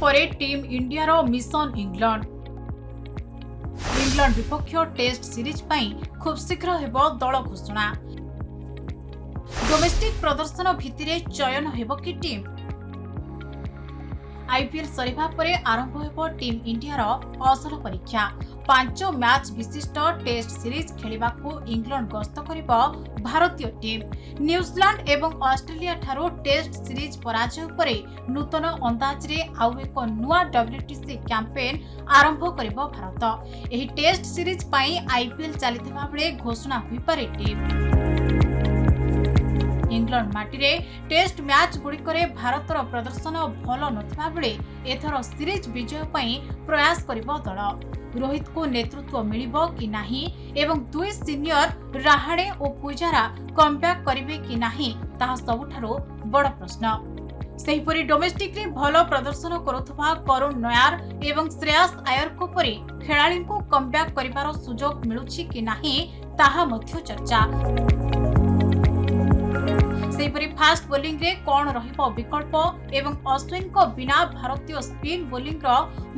ପରେ ଟିମ୍ ଇଣ୍ଡିଆର mission England. England ବିପକ୍ଷ ଟେଷ୍ଟ ସିରିଜ୍ ପାଇଁ ଖୁବ୍ ଶୀଘ୍ର ହେବ ଦଳ ଘୋଷଣା। ଡୋମେଷ୍ଟିକ୍ ପ୍ରଦର୍ଶନ ଭିତ୍ତିରେ ଚୟନ ହେବ କି ଟିମ୍? ଆଇପିଏଲ୍ ସରିବା ପରେ ଆରମ୍ଭ ହେବ ଟିମ୍ ଇଣ୍ଡିଆର ଅସଲ ପରୀକ୍ଷା। 5 ମ୍ୟାଚ୍ ବିଶିଷ୍ଟ ଟେଷ୍ଟ ସିରିଜ୍ ଖେଳିବାକୁ ଇଂଲଣ୍ଡ ଗସ୍ତ କରିବ ଭାରତୀୟ ଟିମ୍। ନ୍ୟୁଜିଲାଣ୍ଡ ଏବଂ ଅଷ୍ଟ୍ରେଲିଆ ଠାରୁ ଟେଷ୍ଟ ସିରିଜ୍ ପରାଜୟ ପରେ ନୂତନ ଅନ୍ଦାଜରେ ଆଉ ଏକ ନୂଆ ଡବ୍ଲ୍ୟୁଟିସି କ୍ୟାମ୍ପେନ୍ ଆରମ୍ଭ କରିବ ଭାରତ। ଏହି ଟେଷ୍ଟ ସିରିଜ୍ ପାଇଁ ଆଇପିଏଲ୍ ଚାଲିଥିବା ବେଳେ ଘୋଷଣା ହୋଇପାରେ ଟିମ୍। ଇଂଲଣ୍ଡ ମାଟିରେ ଟେଷ୍ଟ ମ୍ୟାଚ୍ ଗୁଡ଼ିକରେ ଭାରତର ପ୍ରଦର୍ଶନ ଭଲ ନଥିବା ବେଳେ ଏଥର ସିରିଜ୍ ବିଜୟ ପାଇଁ ପ୍ରୟାସ କରିବ ଦଳ। ରୋହିତଙ୍କୁ ନେତୃତ୍ୱ ମିଳିବ କି ନାହିଁ ଏବଂ ଦୁଇ ସିନିୟର ରାହାଣେ ଓ ପୂଜାରା କମ୍ବ୍ୟାକ୍ କରିବେ କି ନାହିଁ, ତାହା ସବୁଠାରୁ ବଡ଼ ପ୍ରଶ୍ନ। ସେହିପରି ଡୋମେଷ୍ଟିକ୍ରେ ଭଲ ପ୍ରଦର୍ଶନ କରୁଥିବା କରୁଣ ନୟାର ଏବଂ ଶ୍ରେୟାସ ଆୟରଙ୍କ ପରି ଖେଳାଳିଙ୍କୁ କମ୍ବ୍ୟାକ୍ କରିବାର ସୁଯୋଗ ମିଳୁଛି କି ନାହିଁ, ତାହା ମଧ୍ୟ ଚର୍ଚ୍ଚା। ସେହିପରି ଫାଷ୍ଟ ବୋଲିଂରେ କ'ଣ ରହିବ ବିକଳ୍ପ ଏବଂ ଅଶ୍ୱିନଙ୍କ ବିନା ଭାରତୀୟ ସ୍ପିନ୍ ବୋଲିଂର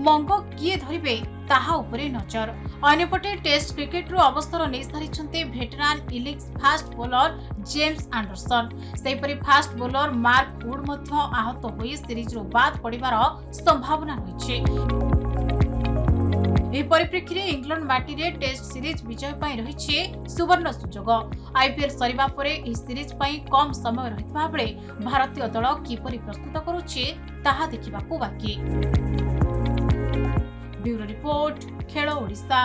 ମଙ୍ଗ କିଏ ଧରିବେ, ତାହା ଉପରେ ନଜର। ଅନ୍ୟପଟେ ଟେଷ୍ଟ କ୍ରିକେଟରୁ ଅବସର ନେଇସାରିଛନ୍ତି veteran innings fast bowler James Anderson. ସେହିପରି ଫାଷ୍ଟ ବୋଲର ମାର୍କ ଉଡ୍ ମଧ୍ୟ ଆହତ ହୋଇ ସିରିଜରୁ ବାଦ୍ ପଡ଼ିବାର ସମ୍ଭାବନା ରହିଛି। ଏହି ପରିପ୍ରେକ୍ଷୀରେ ଇଂଲଣ୍ଡ ମାଟିରେ ଟେଷ୍ଟ ସିରିଜ୍ ବିଜୟ ପାଇଁ ରହିଛି ସୁବର୍ଣ୍ଣ ସୁଯୋଗ। ଆଇପିଏଲ୍ ସରିବା ପରେ ଏହି ସିରିଜ୍ ପାଇଁ କମ୍ ସମୟ ରହିଥିବା ବେଳେ ଭାରତୀୟ ଦଳ କିପରି ପ୍ରସ୍ତୁତ କରୁଛି, ତାହା ଦେଖିବାକୁ ବାକି। ବ୍ୟୁରୋ ରିପୋର୍ଟ, ଖେଳ ଓଡ଼ିଶା।